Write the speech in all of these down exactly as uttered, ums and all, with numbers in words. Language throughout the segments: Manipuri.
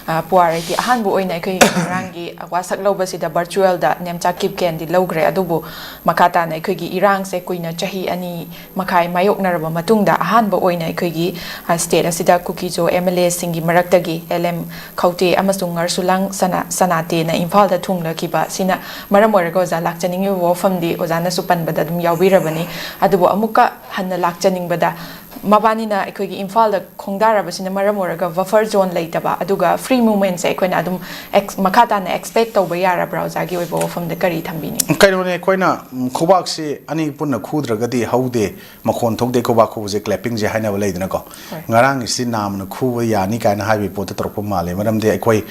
ꯑ, ꯄꯨꯋꯥꯔꯤꯒꯤ ꯑꯍꯥꯟꯕ ꯑꯣꯏꯅ ꯑꯩꯈꯣꯏ ꯉꯔꯥꯡꯒꯤ ꯋꯥꯁꯛ ꯂꯧꯕꯁꯤꯗ ꯚꯔꯆꯨꯋꯦꯜꯗ ꯅꯦꯝꯆꯥ ꯀꯤꯞꯀꯦꯟꯗꯤ ꯂꯧꯈ꯭ꯔꯦ꯫ ꯑꯗꯨꯕꯨ ꯃꯈꯥ ꯇꯥꯅ ꯑꯩꯈꯣꯏꯒꯤ ꯏꯔꯥꯡꯁꯦ ꯀꯨꯏꯅ ꯆꯍꯤ ꯑꯅꯤ ꯃꯈꯥꯏ ꯃꯥꯌꯣꯛꯅꯔꯕ ꯃꯇꯨꯡꯗ ꯑꯍꯥꯟꯕ ꯑꯣꯏꯅ ꯑꯩꯈꯣꯏꯒꯤ, ꯑ, ꯁ꯭ꯇꯦꯠ ꯑꯁꯤꯗ ꯀꯨꯀꯤꯖꯣ ꯑꯦꯝ ꯑꯦꯜ ꯑꯦꯁꯤꯡꯒꯤ ꯃꯔꯛꯇꯒꯤ ꯑꯦꯜ ꯑꯦꯝ ꯈꯧꯇꯦ ꯑꯃꯁꯨꯡ ꯉꯔꯁꯨꯂꯥꯡ ꯁꯅꯥ-, ꯁꯅꯥꯇꯦꯅ ꯏꯝꯐꯥꯜꯗ ꯊꯨꯡꯂꯈꯤꯕ ꯑꯁꯤꯅ ꯃꯔꯝ ꯑꯣꯏꯔꯒ ꯑꯣꯖꯥ ꯂꯥꯛꯆꯅꯤꯡꯉꯤꯕ ꯋꯥꯐꯝꯗꯤ ꯑꯣꯖꯥꯅꯁꯨ ꯄꯟꯕꯗ ꯑꯗꯨꯝ ꯌꯥꯎꯕꯤꯔꯕꯅꯤ꯫ ꯑꯗꯨꯕꯨ ꯑꯃꯨꯛꯀ ꯍꯟꯅ ꯂꯥꯛꯆꯅꯤꯡꯕꯗ ꯃꯕꯥꯅꯤꯅ ꯑꯩꯈꯣꯏꯒꯤ ꯏꯝꯐꯥꯜꯗ ꯈꯣꯡꯗꯥꯔꯕꯁꯤꯅ ꯃꯔꯝ ꯑꯣꯏꯔꯒ ꯕꯐꯔ ꯖꯣꯟ ꯂꯩꯇꯕ, ꯑꯗꯨꯒ ꯐ꯭ꯔꯤ ꯃꯨꯚꯃꯦꯟꯁꯦ ꯑꯩꯈꯣꯏꯅ ꯑꯗꯨꯝ ꯑꯦꯛꯁ-, ꯃꯈꯥ ꯇꯥꯅ ꯑꯦꯛꯁꯄꯦꯛ ꯇꯧꯕ ꯌꯥꯔꯕ꯭ꯔꯥ? ꯑꯣꯖꯥꯒꯤ ꯑꯣꯏꯕ ꯋꯥꯐꯝꯗ ꯀꯔꯤ ꯊꯝꯕꯤꯅꯤꯡꯉꯤ? ꯀꯩꯅꯣꯅꯦ, ꯑꯩꯈꯣꯏꯅ, ꯎꯝ, ꯈꯨꯕꯥꯛꯁꯤ ꯑꯅꯤ ꯄꯨꯟꯅ ꯈꯨꯗ꯭ꯔꯒꯗꯤ ꯍꯧꯗꯦ, ꯃꯈꯣꯟ ꯊꯣꯛꯇꯦ ꯈꯨꯕꯥꯛ ꯈꯨꯕꯁꯦ, ꯀ꯭ꯂꯦꯄꯤꯡꯁꯦ ꯍꯥꯏꯅꯕ ꯂꯩꯗꯅꯀꯣ꯫ ꯍꯣꯏ꯫ ꯉꯔꯥꯡꯒꯤꯁꯤ ꯅꯥꯝꯃꯅ ꯈꯨꯕ ꯌꯥꯅꯤ ꯀꯥꯏꯅ ꯍꯥꯏꯕꯒꯤ ꯄꯣꯠꯇ ꯇꯧꯔꯛꯄ ꯃꯥꯜꯂꯦ꯫ ꯃꯔꯝꯗꯤ ꯑꯩꯈꯣꯏ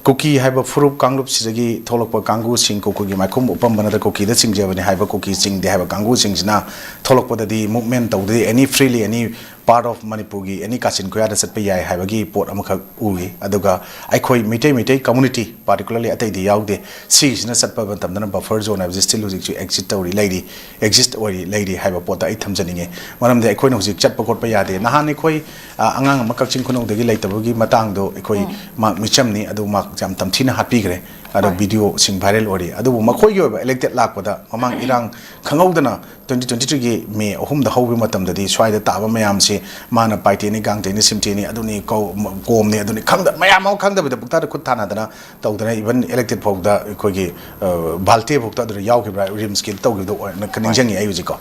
ꯀꯨꯀꯤ ꯍꯥꯏꯕ ꯐꯨꯔꯨꯞ ꯀꯥꯡꯂꯨꯞꯁꯤꯗꯒꯤ ꯊꯣꯛꯂꯛꯄ ꯀꯥꯡꯕꯨꯁꯤꯡ, ꯀꯨꯀꯤꯒꯤ ꯃꯥꯏꯈꯨꯝ ꯎꯞꯄꯝꯕ ꯅꯠꯇ꯭ꯔꯒ ꯀꯨꯀꯤꯗ ꯆꯤꯡꯖꯕꯅꯤ ꯍꯥꯏꯕ, ꯀꯨꯀꯤ ꯆꯤꯡꯗꯦ ꯍꯥꯏꯕ ꯀꯥꯡꯕꯨꯁꯤꯡꯁꯤꯅ ꯊꯣꯛꯂꯛꯄꯗꯗꯤ ꯃꯨꯚꯃꯦꯟ ꯇꯧꯗꯦ, ꯑꯦꯅꯤ ꯐ꯭ꯔꯤꯂꯤ ꯑꯦꯅꯤ ꯄꯥꯔꯠ ꯑꯣꯐ ꯃꯅꯤꯄꯨꯔꯒꯤ ꯑꯦꯅꯤ ꯀꯥꯆꯤꯟ ꯀꯣꯌꯥꯗ ꯆꯠꯄ ꯌꯥꯏ ꯍꯥꯏꯕꯒꯤ ꯄꯣꯠ ꯑꯃꯈꯛ ꯎꯏ꯫ ꯑꯗꯨꯒ ꯑꯩꯈꯣꯏ ꯃꯩꯇꯩ, ꯃꯩꯇꯩ ꯀꯝꯃꯨꯅꯤꯇꯤ ꯄꯥꯔꯇꯤꯀꯨꯂꯔꯂꯤ ꯑꯇꯩꯗꯤ ꯌꯥꯎꯗꯦ, ꯁꯤꯒꯤꯁꯤꯅ ꯆꯠꯄ ꯃꯇꯝꯗꯅ ꯕꯐꯔ ꯖꯣꯟ ꯍꯥꯏꯕꯁꯤ ꯁ꯭ꯇꯤꯜ ꯍꯧꯖꯤꯛꯁꯨ ꯑꯦꯛꯖꯤꯁ꯭ꯠ ꯇꯧꯔꯤ ꯂꯩꯔꯤ, ꯑꯦꯛꯖꯤꯁ꯭ꯠ ꯑꯣꯏꯔꯤ ꯂꯩꯔꯤ ꯍꯥꯏꯕ ꯄꯣꯠꯇ ꯑꯩ ꯊꯝꯖꯅꯤꯡꯉꯦ꯫ ꯃꯔꯝꯗꯤ ꯑꯩꯈꯣꯏꯅ ꯍꯧꯖꯤꯛ ꯆꯠꯄ ꯈꯣꯠꯄ ꯌꯥꯗꯦ꯫ ꯅꯍꯥꯟ ꯑꯩꯈꯣꯏ, ꯑ, ꯑꯉꯥꯡ ꯑꯃ ꯀꯛꯆꯤꯡ ꯈꯨꯅꯧꯗꯒꯤ ꯂꯩꯇꯕꯒꯤ ꯃꯇꯥꯡꯗꯣ ꯑꯩꯈꯣꯏ, ꯃꯍꯥꯛ ꯃꯤꯆꯝꯅꯤ, ꯑꯗꯨ ꯃꯍꯥꯛ ꯌꯥꯝ ꯇꯝꯊꯤꯅ ꯍꯥꯠꯄꯤꯈ꯭ꯔꯦ꯫ ꯑꯗꯣ ꯍꯣꯏ꯫ ꯚꯤꯗꯤꯑꯣꯁꯤꯡ ꯚꯥꯏꯔꯦꯜ ꯑꯣꯏꯔꯤ꯫ ꯑꯗꯨꯕꯨ ꯃꯈꯣꯏꯒꯤ ꯑꯣꯏꯕ ꯏꯂꯦꯛꯇꯦꯗ ꯂꯥꯛꯄꯗ ꯃꯃꯥꯡ ꯏꯔꯥꯡ ꯈꯪꯍꯧꯗꯅ ꯇ꯭ꯋꯦꯟꯇꯤ ꯇ꯭ꯋꯦꯟꯇꯤ ꯊ꯭ꯔꯤꯒꯤ ꯃꯦ ꯑꯍꯨꯝꯗ ꯍꯧꯕ ꯃꯇꯝꯗꯗꯤ ꯁ꯭ꯋꯥꯏꯗ ꯇꯥꯕ ꯃꯌꯥꯝꯁꯤ ꯃꯥꯅ ꯄꯥꯏꯇꯦꯅꯤ, ꯒꯥꯡꯇꯦꯅꯤ, ꯁꯤꯝꯇꯦꯅꯤ, ꯑꯗꯨꯅꯤ, ꯀꯧ-, ꯀꯣꯝꯅꯤ, ꯑꯗꯨꯅꯤ, ꯈꯪꯗ-, ꯃꯌꯥꯝ ꯑꯃ ꯈꯪꯗꯕꯤꯗ ꯄꯨꯛꯇꯥꯗ ꯈꯨꯠ ꯊꯥꯅꯗꯅ ꯇꯧꯗꯅ, ꯏꯚꯟ ꯏꯂꯦꯛꯇꯦꯗ ꯐꯥꯎꯗ ꯑꯩꯈꯣꯏꯒꯤ, ꯑ, ꯚꯥꯜꯇꯦ ꯐꯥꯎꯗ ꯑꯗꯨꯗ ꯌꯥꯎꯈꯤꯕ꯭ꯔꯥ, ꯔꯤꯝꯁꯀꯤ ꯇꯧꯈꯤꯕꯗꯣ ꯑꯣꯏꯅ ꯈ-, ꯅꯤꯡꯁꯤꯡꯉꯤ ꯑꯩ ꯍꯧꯖꯤꯛꯀꯣ꯫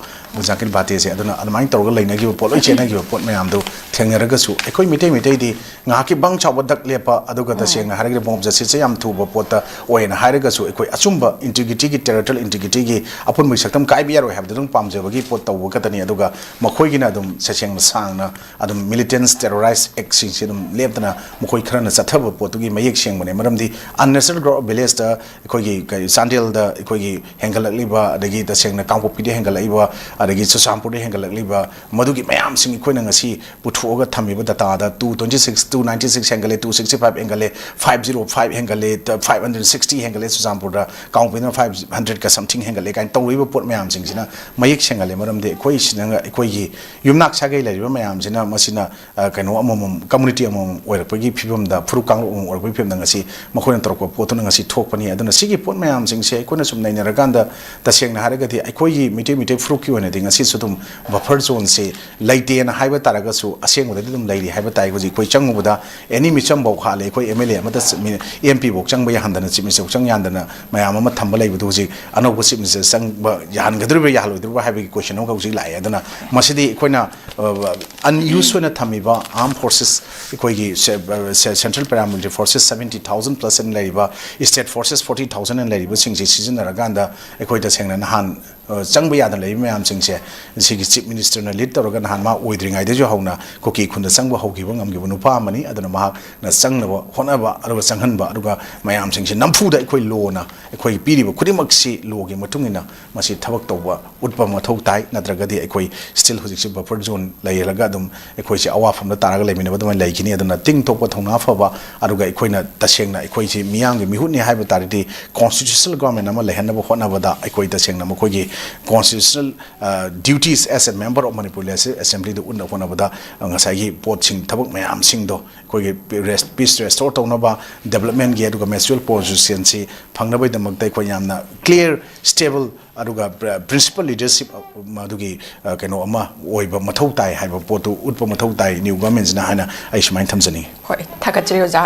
ꯖꯥꯀꯤꯔ ꯚꯥꯜꯇꯦꯁꯦ ꯑꯗꯨꯅ ꯑꯗꯨꯃꯥꯏꯅ ꯇꯧꯔꯒ ꯂꯩꯅꯈꯤꯕ ꯄꯣꯠ, ꯂꯣꯏ ꯆꯦꯟꯅꯈꯤꯕ ꯄꯣꯠ ꯃꯌꯥꯝꯗꯣ ꯊꯦꯡꯅꯔꯒꯁꯨ ꯑꯩꯈꯣꯏ ꯃꯩꯇꯩ, ꯃꯩꯇꯩꯗꯤ ꯉꯥꯏꯍꯥꯛꯀꯤ ꯕꯪ ꯁꯥꯎꯕ ꯗꯛ ꯂꯦꯞꯄ, ꯑꯗꯨꯒ ꯇꯁꯦꯡꯅ ꯍꯥꯏꯔꯒꯗꯤ ꯃꯣꯞ ꯖꯁꯇꯤꯁꯁꯦ ꯌꯥꯝ ꯊꯨꯕ ꯄꯣꯠꯇ ꯑꯣꯏꯅ ꯍꯥꯏꯔꯒꯁꯨ ꯑꯩꯈꯣꯏ ꯑꯆꯨꯝꯕ ꯏꯟꯇꯤꯒ꯭ꯔꯤꯇꯤꯒꯤ, ꯇꯦꯔꯤꯇꯣꯔꯤꯌꯦꯜ ꯏꯟꯇꯤꯒ꯭ꯔꯤꯇꯤꯒꯤ ꯑꯄꯨꯟꯕꯒꯤ ꯁꯛꯇꯝ ꯀꯥꯏꯕ ꯌꯥꯔꯣꯏ ꯍꯥꯏꯕꯗꯨ ꯑꯗꯨꯝ ꯄꯥꯝꯖꯕꯒꯤ ꯄꯣꯠ ꯇꯧꯕ ꯈꯛꯇꯅꯤ꯫ ꯑꯗꯨꯒ ꯃꯈꯣꯏꯒꯤꯅ ꯑꯗꯨꯝ ꯇꯁꯦꯡꯅ ꯁꯥꯡꯅ ꯑꯗꯨꯝ ꯃꯤꯂꯤꯇꯦꯟꯁ, ꯇꯦꯔꯣꯔꯥꯏꯁ ꯑꯦꯛꯁꯤꯡꯁꯦ ꯑꯗꯨꯝ ꯂꯦꯞꯇꯅ ꯃꯈꯣꯏ ꯈꯔꯅ ꯆꯠꯊꯕ ꯄꯣꯠꯇꯨꯒꯤ ꯃꯌꯦꯛ ꯁꯦꯡꯕꯅꯦ꯫ ꯃꯔꯝꯗꯤ unnecessary growth of village ꯇ ꯑꯩꯈꯣꯏꯒꯤ ꯀꯔꯤ ꯆꯥꯟꯗꯦꯜꯗ ꯑꯩꯈꯣꯏꯒꯤ ꯍꯦꯟꯒꯠꯂꯛꯂꯤꯕ, ꯑꯗꯒꯤ ꯇꯁꯦꯡꯅ ꯀꯥꯡꯄꯣꯛꯄꯤꯗ ꯍꯦꯟꯒꯠꯂꯛꯏꯕ, ꯑꯗꯒꯤ ꯆꯨꯔꯆꯥꯟꯄꯨꯔꯗ ꯍꯦꯟꯒꯠꯂꯛꯂꯤꯕ, ꯃꯗꯨꯒꯤ ꯃꯌꯥꯝꯁꯤꯡ ꯑꯩꯈꯣꯏꯅ ꯉꯁꯤ ꯄꯨꯊꯣꯛꯑꯒ ꯊꯝꯃꯤꯕ ꯗꯇꯥꯗ two twenty six, two ninety six ꯍꯦꯟꯒꯠꯂꯦ, two sixty five ꯍꯦꯟꯒꯠꯂꯦ, five zero five ꯍꯦꯟꯒꯠꯂꯦ, five hundred ꯁꯤꯛꯁꯇꯤ ꯍꯦꯟꯒꯠꯂꯦ, ꯆꯨꯔꯆꯥꯟꯄꯨꯔꯗ ꯀꯥꯡꯄꯣꯛꯄꯤꯅ ꯐꯥꯏꯚ ꯍꯟꯗ꯭ꯔꯦꯠꯀ ꯁꯝꯊꯤꯡ ꯍꯦꯟꯒꯠꯂꯦ ꯀꯥꯏꯅ ꯇꯧꯔꯤꯕ ꯄꯣꯠ ꯃꯌꯥꯝꯁꯤꯡꯁꯤꯅ ꯃꯌꯦꯛ ꯁꯦꯡꯍꯜꯂꯦ꯫ ꯃꯔꯝꯗꯤ ꯑꯩꯈꯣꯏꯁꯤꯅ, ꯑꯩꯈꯣꯏꯒꯤ ꯌꯨꯝꯅꯥꯛ ꯁꯥꯒꯩ ꯂꯩꯔꯤꯕ ꯃꯌꯥꯝꯁꯤꯅ ꯃꯁꯤꯅ ꯑ, ꯀꯩꯅꯣ ꯑꯃꯃꯝ, ꯀꯝꯃꯨꯅꯤꯇꯤ ꯑꯃꯃꯝ ꯑꯣꯏꯔꯛꯄꯒꯤ ꯐꯤꯕꯝꯗ, ꯐꯨꯔꯨꯞ ꯀꯥꯡꯂꯨꯞ ꯑꯃꯃꯝ ꯑꯣꯏꯔꯛꯄꯒꯤ ꯐꯤꯕꯝꯗ ꯉꯁꯤ ꯃꯈꯣꯏꯅ ꯇꯧꯔꯛꯄ ꯄꯣꯠꯇꯨꯅ ꯉꯁꯤ ꯊꯣꯛꯄꯅꯤ꯫ ꯑꯗꯨꯅ ꯁꯤꯒꯤ ꯄꯣꯠ ꯃꯌꯥꯝꯁꯤꯡꯁꯦ ꯑꯩꯈꯣꯏꯅ ꯁꯨꯝ ꯅꯩꯅꯔꯀꯥꯟꯗ, ꯇꯁꯦꯡꯅ ꯍꯥꯏꯔꯒꯗꯤ ꯑꯩꯈꯣꯏꯒꯤ ꯃꯤꯇꯩ, ꯃꯤꯇꯩ ꯐꯨꯔꯨꯞꯀꯤ ꯑꯣꯏꯅꯗꯤ ꯉꯁꯤꯁꯨ ꯑꯗꯨꯝ ꯕꯐꯔ ꯖꯣꯟꯁꯦ ꯂꯩꯇꯦꯅ ꯍꯥꯏꯕ ꯇꯥꯔꯒꯁꯨ, ꯑꯁꯦꯡꯕꯗꯗꯤ ꯑꯗꯨꯝ ꯂꯩꯔꯤ ꯍꯥꯏꯕ ꯇꯥꯏ꯫ ꯍꯧꯖꯤꯛ ꯑꯩꯈꯣꯏ ꯆꯪꯉꯨꯕꯗ ꯑꯦꯅꯤ ꯃꯤꯆꯝꯐꯧ ꯍꯥꯠꯂꯦ, ꯑꯩꯈꯣꯏ ꯑꯦꯝ ꯑꯦꯜ ꯑꯦ ꯑꯃꯗ, ꯑꯦꯝ ꯄꯤꯐꯧ ꯆꯪꯕ ꯌꯥꯍꯟꯗꯅ, ꯆꯤꯞ ꯃꯤꯅꯤꯁꯇꯔ ꯆꯪ ꯌꯥꯍꯟꯗꯅ ꯃꯌꯥꯝ ꯑꯃ ꯊꯝꯕ ꯂꯩꯕꯗꯨ, ꯍꯧꯖꯤꯛ ꯑꯅꯧꯕ ꯆꯤꯞ ꯃꯤꯅꯤꯁꯇꯔ ꯆꯪꯕ ꯌꯥꯍꯟꯒꯗꯧꯔꯤꯕ꯭ꯔꯥ, ꯌꯥꯍꯜꯂꯣꯏꯗꯧꯔꯤꯕ꯭ꯔꯥ ꯍꯥꯏꯕꯒꯤ ꯀꯣꯏꯁꯟ ꯑꯃꯈꯛ ꯍꯧꯖꯤꯛ ꯂꯥꯛꯑꯦ꯫ ꯑꯗꯨꯅ ꯃꯁꯤꯗꯤ ꯑꯩꯈꯣꯏꯅ ꯑꯟꯌꯨꯁ ꯑꯣꯏꯅ ꯊꯝꯃꯤꯕ ꯑꯥꯔꯝ ꯐꯣꯔꯁꯦꯁ, ꯑꯩꯈꯣꯏꯒꯤ central paramilitary forces seventy thousand plus ꯑꯅ ꯂꯩꯔꯤꯕ, ꯏꯁꯇꯦꯠ ꯐꯣꯔꯁꯦꯁ ꯐꯣꯔꯇꯤ ꯊꯥꯎꯖꯟ ꯑꯅ ꯂꯩꯔꯤꯕꯁꯤꯡꯁꯦ ꯁꯤꯖꯤꯟꯅꯔꯀꯥꯟꯗ ꯑꯩꯈꯣꯏ ꯇꯁꯦꯡꯅ ꯅꯍꯥꯟ, ꯑ, ꯆꯪꯕ ꯌꯥꯗꯅ ꯂꯩꯔꯤꯕ ꯃꯌꯥꯝꯁꯤꯡꯁꯦ, ꯁꯤꯒꯤ ꯆꯤꯞ ꯃꯤꯅꯤꯁꯇꯔꯅ ꯂꯤꯗ ꯇꯧꯔꯒ ꯅꯍꯥꯟ ꯃꯥ ꯑꯣꯏꯗ꯭ꯔꯤꯉꯩꯗꯁꯨ ꯍꯧꯅ ꯀꯨꯀꯤ ꯈꯨꯟꯗ ꯆꯪꯕ ꯍꯧꯈꯤꯕ ꯉꯝꯈꯤꯕ ꯅꯨꯄꯥ ꯑꯃꯅꯤ꯫ ꯑꯗꯨꯅ ꯃꯍꯥꯛꯅ ꯆꯪꯅꯕ ꯍꯣꯠꯅꯕ, ꯑꯗꯨꯒ ꯆꯪꯍꯟꯕ, ꯑꯗꯨꯒ ꯃꯌꯥꯝꯁꯤꯡꯁꯦ ꯅꯝꯐꯨꯗ ꯑꯩꯈꯣꯏ ꯂꯣꯅ ꯑꯩꯈꯣꯏ ꯄꯤꯔꯤꯕ ꯈꯨꯗꯤꯡꯃꯛꯁꯤ ꯂꯣꯒꯤ ꯃꯇꯨꯡ ꯏꯟꯅ ꯃꯁꯤ ꯊꯕꯛ ꯇꯧꯕ ꯎꯠꯄ ꯃꯊꯧ ꯇꯥꯏ꯫ ꯅꯠꯇ꯭ꯔꯒꯗꯤ ꯑꯩꯈꯣꯏ ꯁ꯭ꯇꯤꯜ ꯍꯧꯖꯤꯛꯁꯤ ꯕꯐꯔ ꯖꯣꯟ ꯂꯩꯔꯒ ꯑꯗꯨꯝ ꯑꯩꯈꯣꯏꯁꯦ ꯑꯋꯥꯐꯝꯗ ꯇꯥꯔꯒ ꯂꯩꯃꯤꯟꯅꯕ ꯑꯗꯨꯃꯥꯏꯅ ꯂꯩꯈꯤꯅꯤ꯫ ꯑꯗꯨꯅ ꯇꯤꯡ ꯊꯣꯛꯄ ꯊꯧꯅꯥ ꯐꯕ, ꯑꯗꯨꯒ ꯑꯩꯈꯣꯏꯅ ꯇꯁꯦꯡꯅ ꯑꯩꯈꯣꯏꯁꯤ ꯃꯤꯌꯥꯝꯒꯤ ꯃꯤꯍꯨꯠꯅꯤ ꯍꯥꯏꯕ ꯇꯥꯔꯗꯤ, ꯀꯣꯟꯁꯇꯤꯇ꯭ꯌꯨꯁꯅꯦꯜ ꯒꯣꯔꯃꯦꯟ ꯑꯃ ꯂꯩꯍꯟꯅꯕ ꯍꯣꯠꯅꯕꯗ ꯑꯩꯈꯣꯏ ꯇꯁꯦꯡꯅ ꯃꯈꯣꯏꯒꯤ constitutional duties as a member of Manipur Legislative Assembly ꯗꯨ ꯎꯠꯅ ꯍꯣꯠꯅꯕꯗ, ꯑ, ꯉꯁꯥꯏꯒꯤ ꯄꯣꯠꯁꯤꯡ, ꯊꯕꯛ ꯃꯌꯥꯝꯁꯤꯡꯗꯣ ꯑꯩꯈꯣꯏꯒꯤ ꯄꯤꯁ ꯔꯦꯁꯇꯣꯔ ꯇꯧꯅꯕ, ꯗꯦꯕꯂꯞꯃꯦꯟꯒꯤ ꯑꯗꯨꯒ ꯃ꯭ꯌꯨꯆꯨꯋꯦꯜ ꯄꯣꯖꯤꯁꯟꯁꯤ ꯐꯪꯅꯕꯒꯤꯗꯃꯛꯇ ꯑꯩꯈꯣꯏ ꯌꯥꯝꯅ ꯀ꯭ꯂꯤꯌꯥꯔ, ꯁ꯭ꯇꯦꯕꯜ, ꯑꯗꯨꯒ ꯄ꯭ꯔꯤꯟꯁꯤꯄꯜ ꯂꯤꯗꯔꯁꯤꯞ, ꯃꯗꯨꯒꯤ, ꯑ, ꯀꯩꯅꯣ ꯑꯃ ꯑꯣꯏꯕ ꯃꯊꯧ ꯇꯥꯏ ꯍꯥꯏꯕ ꯄꯣꯠꯇꯨ ꯎꯠꯄ ꯃꯊꯧ ꯇꯥꯏ ꯅ꯭ꯌꯨ ꯒꯚꯔꯟꯃꯦꯟꯁꯤꯅ ꯍꯥꯏꯅ ꯑꯩ ꯁꯨꯃꯥꯏꯅ ꯊꯝꯖꯅꯤꯡꯉꯤ꯫ ꯍꯣꯏ, ꯊꯥꯒꯠꯆꯔꯤ ꯑꯣꯖꯥ꯫